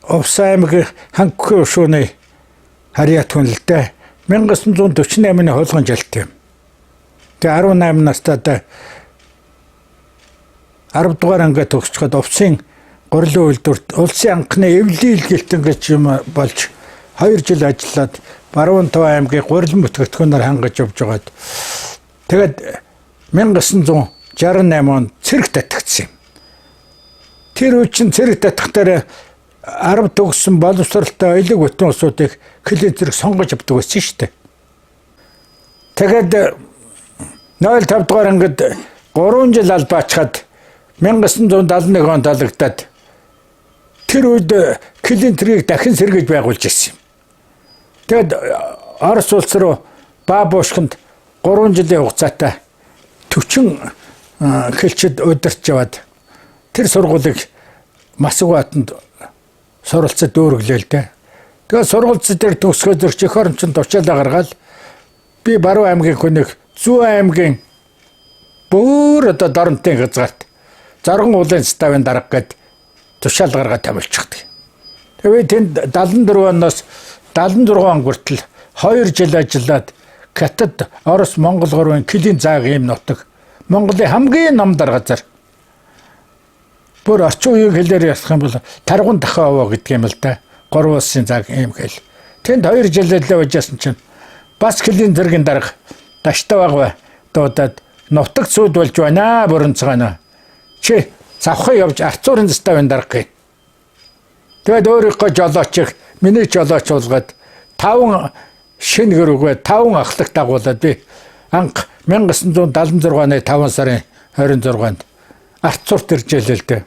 Увс аймаг Ханкүхэ ушууны харьяат хүн л дээ. 1948-ны хулган жилт юм. Тэгээ 18 настай одоо 10 дугаар анги төгсчөөд Увсын горлын үйлдвэрт улсын анхны эвлий илгэлтэн гэж юм болж 2 жил ажиллаад Баруун Тав аймгийн гурилан бүтгэгдэхүүнээр хангаж явж байгаад тэгээд 1968 онд цэрэг татагдсан юм. Тэр үе чинь цэрэг татах дээр 10 төгссөн боловсралтай элэг бүтэн улсуудыг хөлийн цэрэг сонгож авдаг байсан шүү дээ. Тэгээд 05 дугаар ангид 3 жил албаачхад 1971 онд талагдаад тэр үед хөлийн цэргийг дахин сэргийж байгуулж ирсэн юм. Тэгээд Орос улс руу Баабуушханд 3 жилийн хугацаатай 40 хэлчид удирч яваад тэр сургуулийг Масугатанд суралцад дүүргэлээ л дээ. Тэгээд сургууль дээр төгсгөөд зөрч эх орончин тушаалаа гаргаад би Баруун аймгийн хүнийг Зүүн аймгийн бүр одоо Доронтын хязгаарт Зоргон уулын ставын дарга гээд тушаал гаргаад томилчихдаг. Тэгээ би тэнд 74 оноос 76 он хүртэл 2 жил ажиллаад Хятад, Орос, Монгол гурвын Килийн зааг ийм нутаг. Монголын хамгийн ном дар газар. Бүр орчин үеийн хэлээр ярих юм бол таргун дахин овоо гэдэг юм л да. Гурван улсын зааг ийм хэл. Тэнд 2 жил л байжсэн чинь бас Килийн зэргийн дарга Даштаваага дуудаад нутаг цуд болж байна бүрэн цагаана. Чи завхан явж Арцуурын заставын дарга гэ. Тэгээд өөрийнхөө жолоочийг миний жолооч болгоод 5 шинэ гэрүүгээ 5 ахлах дагуулад би анх 1976 оны 5 сарын 26-нд Арцуурт ирж ялээ л дээ.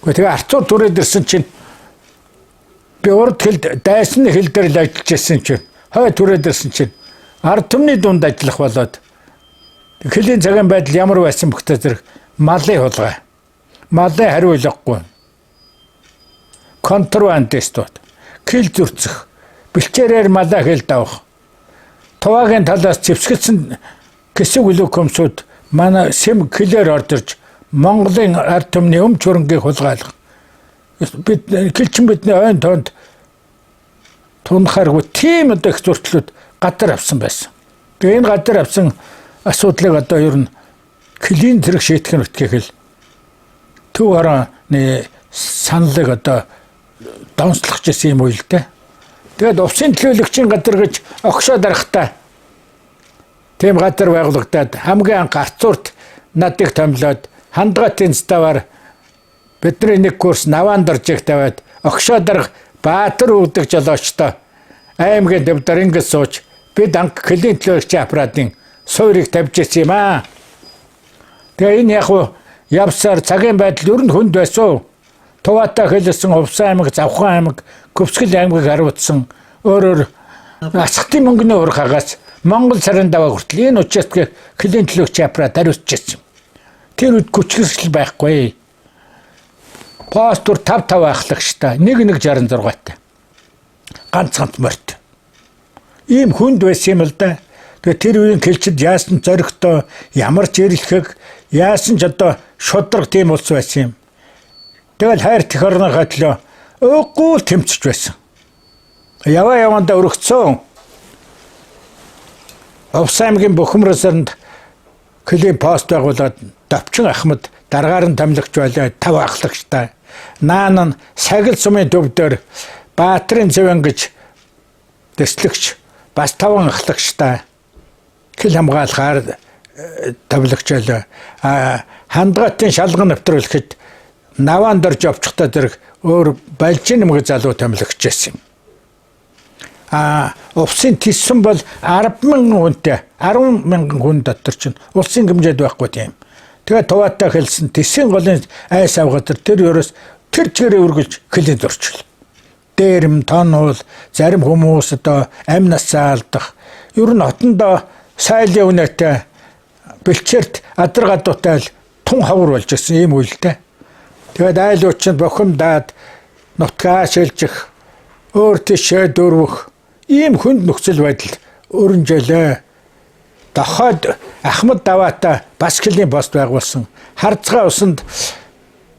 Гэхдээ тэгээ Арцуур түрээд ирсэн чинь би урд хэл дайсны хэл дээр л ажиллаж байсан чинь хой түрээд ирсэн чинь ард түмний дунд ажиллах болоод хөлийн цагаан байдал ямар байсан бөхтэй зэрэг малын хулгай. Малын хариулахгүй. Контрабандистууд, кил зөрцөх, бэлчээрээр малаа хэл давах. Тувагийн талаас зэвсгэлсэн хэсэг үлэкомсууд манай сэм килээр орж ирж Монголын ард түмний өмч хөрөнгийг хулгайлах. Бид килчин бидний ойн тоонд тунхааргүй тийм одоо их зөрчлүүд гадар авсан байсан. Тэгээ энэ гадар авсан асуудлыг одоо ер нь хөлийн зэрэг шийдэх нь үтгэхэл төв хорооны саналыг одоо донцлох гэсэн юм уу л дээ. Тэгээд увсын төлөөлөгчийн газар гэж огшоо дарахтаа тийм газар байгуулагдаад хамгийн анх Арцуурт надыг томилоод хандгатын ставаар бидний нэг курс наваан доржиг тавиад огшоо дарга Баатар өгдөг жолоочтой аймгийн дэвдэр ингэж сууж бид анх хөлийн төлөөлөгчийн аппаратын суурийг тавьж ирсэн юм аа. Тэгээ энэ яг уу явсаар цагийн байдал ер нь хүнд байсан. Туваатай хэлсэн Увс аймаг, Завхан аймаг, Көвсгөл аймгийг хариуцсан өөрөөр Асхтын мөнгөний урхагаас Монгол сарын даваа хүртэл энэ участгийг хөлийн төлөөлөгчийн аппарат хариуцж ирсэн. Тэр үед хүчрхэл байхгүй. Пост төр 5 5 ахлагчтай 1 1 66-тай. Ганц ганц морьт. Ийм хүнд байсан юм л да. Тэгээ тэр үеийн хэлчид яасан зоригтой, ямар ч эрэлхэг, яасан ч одоо шударга тийм улс байсан юм. Тэгэл хайр тэх орныхоо төлөө уугүй л тэмцэж байсан. Яваа явандаа өргөцсөн. Увс аймгийн Бөхөмрөсөнд хөлийн пост байгуулад Давчин Ахмад даргаар нь томилогч байлаа 5 ахлагчтай. Наан нь Сагил сумын төв дээр Баатрын цэвэн гэж дэслэгч бас 5 ахлагчтай хэл хамгаалахаар томилогч байлаа. А хандгатын шалган нэвтрүүлэхэд наваан дорж овчтой зэрэг өөр балжин нэмэг залуу томилогч байсан юм. А увсын тиссэн бол 10,000 хүнтэй 10,000 хүн дотор чинь улсын хэмжээд байхгүй тийм. Тэгээ туваатай хэлсэн тисийн голын айс авгатар тэр ерөөс тэр чигээрээ үргэлж хөлийн зөрчил. Дээрэм тон уул зарим хүмүүс одоо амь насаа алдах. Ер нь хотондоо сайлын үнэтэй бэлчээрт адар гадуутай л тун ховор болж ирсэн ийм үйл дээ. Тэгээд айлууд чинь бохимдаад нутгаа шилжих, өөр тийшээ дөрвөх ийм хүнд нөхцөл байдал өрнжээлээ. Дохоод Ахмад даваатай бас хөлийн пост байгуулсан. Харцгаа усанд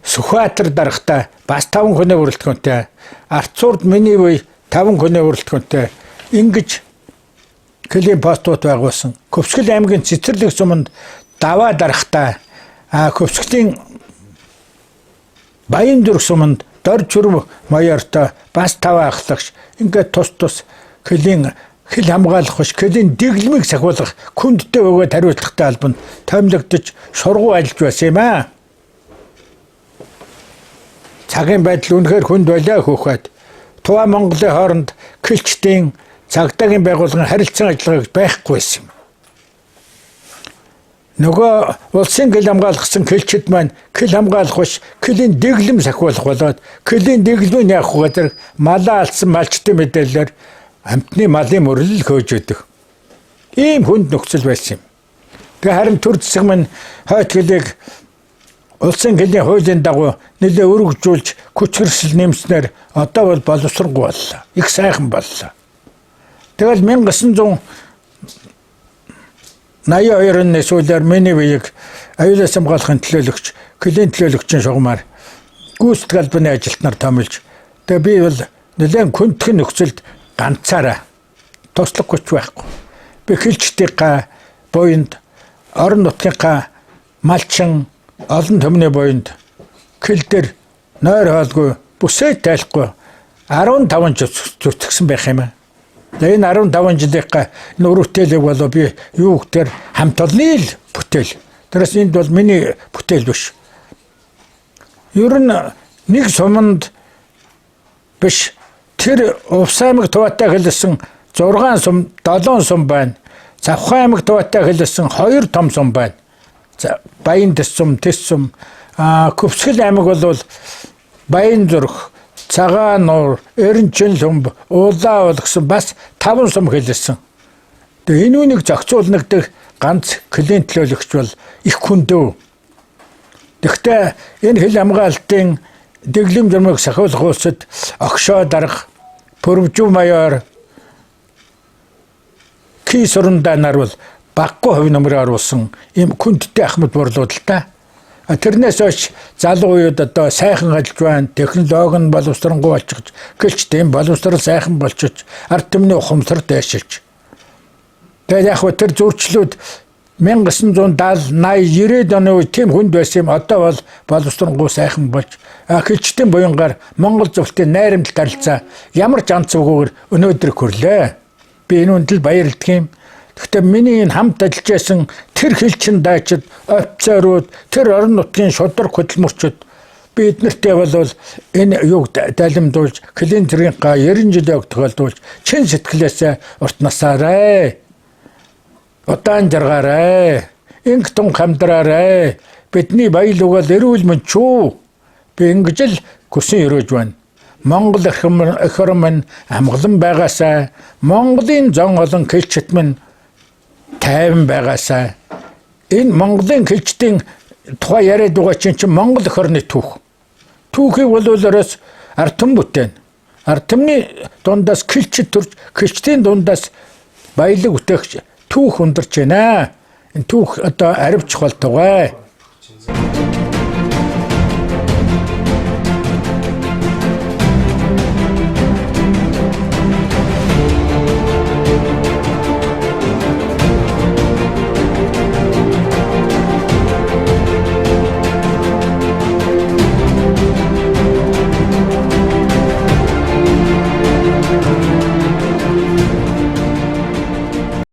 Сүхбаатар даргатай бас 5 хүний бүрэлдэхүүнтэй. Арцуурд миний үе 5 хүний бүрэлдэхүүнтэй. Ингэж Кэлийн постууд байгуулсан. Хөвсгөл аймгийн Цэцэрлэг суманд даваа дарахтай Хөвсгөлийн Баян-Зүрх суманд Дор Чүрв майортой бас 5 ахлагч ингээд тус тус Кэлийн хил хамгаалах биш Кэлийн дэглэмийг сахиулах хүндтэй бөгөөд хариуцлагатай албанд томилогдож шургуу ажиллаж байсан юм аа. Цагийн байдал үнэхээр хүнд байлаа хөөхөд. Туваа Монголын хооронд Кэлчдийн цагдаагийн байгууллагын харилцан ажиллагааг байхгүй байсан юм. Нөгөө улсын гэл хамгаалгасан кэлчид маань кэл хамгаалах биш кэлийн дэглэм сахиулах болоод кэлийн дэглэмийг яах вэ гэдэг малаа алдсан малчдын мэдээллээр амтны малын мөрлөл хөөж өгдөг. Ийм хүнд нөхцөл байсан юм. Тэгээ харин төр засаг маань хойт хөлийг улсын хөлийн хуулийн дагуу нэлээ өргөжүүлж хүч хэрсэл нэмснээр одоо бол боловсронгуй боллоо. Их сайхан боллоо. Тэгэл 1982 оны сүүлээр миний биеийг аюулаас хамгаалахын төлөөлөгч, хөлийн төлөөлөгчийн шугамар гүйцэтгэх албаны ажилтнаар томилж тэгээ би бол нэлээд хүндхэн нөхцөлд ганцаараа туслах хүч байхгүй. Би хилчдийнхаа буянд орон нутгийнхаа малчин олон түмний буянд хил дээр нойр хоолгүй бүсээ тайлахгүй 15 жил зүтгэсэн байх юм аа. Тэгээ энэ 15 жилийнхаа энэ үр бүтээлийг болоо би юу гэхээр хамт олонны л бүтээл. Тэрээс энд бол миний бүтээл биш. Ер нь нэг суманд биш тэр Увс аймаг Туваатай хэлсэн 6 сум 7 сум байна. Завхан аймаг Туваатай хэлсэн 2 том сум байна. За Баян дэс сум, тэс сум. Хөвсгөл аймаг бол Баян зүрх, Цагаан нуур, Эренчин сүмб, Улаа уул гэсэн бас 5 сум хэлсэн. Тэгээ энэ үнийг зохицуулнагдах ганц клиент төлөөлөгч бол их хүндөө. Гэхдээ энэ хил хамгаалтын дэглэм журмыг сахиулах улсад огшоо дарга, пүрвжүү майор, Ки сурандаа нар бол баггүй хувь нөмрөө оруулсан ийм хүндтэй ахмад борлууд л та. Тэрнээс хойш залуу үеуд одоо сайхан ажиллаж байна. Технологи нь боловсронгуй болчихж, гэлч тийм боловсрол сайхан болчихж, ард түмний ухамсар дайшилж. Тэгээд яг хөө тэр зөрчлүүд 1970, 80, 90-ад оны үед тийм хүнд байсан юм. Одоо бол боловсронгуй сайхан болж, хилчдийн буянгаар Монгол зөвлөлтийн найрамдалт харилцаа ямар ч анцвгүйгээр өнөөдөр хөрлөө. Би энэ үнд л баярлдаг юм. Гэхдээ миний энэ хамт ажиллаж байсан тэр хилчин даачид, офицерууд, тэр орон нутгийн шударга хөдөлмөрчид би эднэртэй болвол энэ юуг далимдуулж, клин зэргийн 90 жилийн ог тохиолдуулж, чин сэтгэлээсээ урт насаарай. Удаан жаргаарай. Инг тунх амьдраарай. Бидний баял угаал эрүүл мэнд шүү. Би ингэж л хүсэн өрөөж байна. Монгол эх орон минь амгалан байгаасай. Монголын зон олон хилчит минь тайван байгаасай. Энэ Монголын хилчдийн тухай яриад байгаа чинь чинь Монгол эх орны түүх. Түүхийг бол өрөөс ард түмэн бүтээн. Ард түмний дундаас хилчит төрж, хилчдийн дундаас баялаг бүтээгч түүх ундарч байна. Энэ түүх одоо аривч болтугай.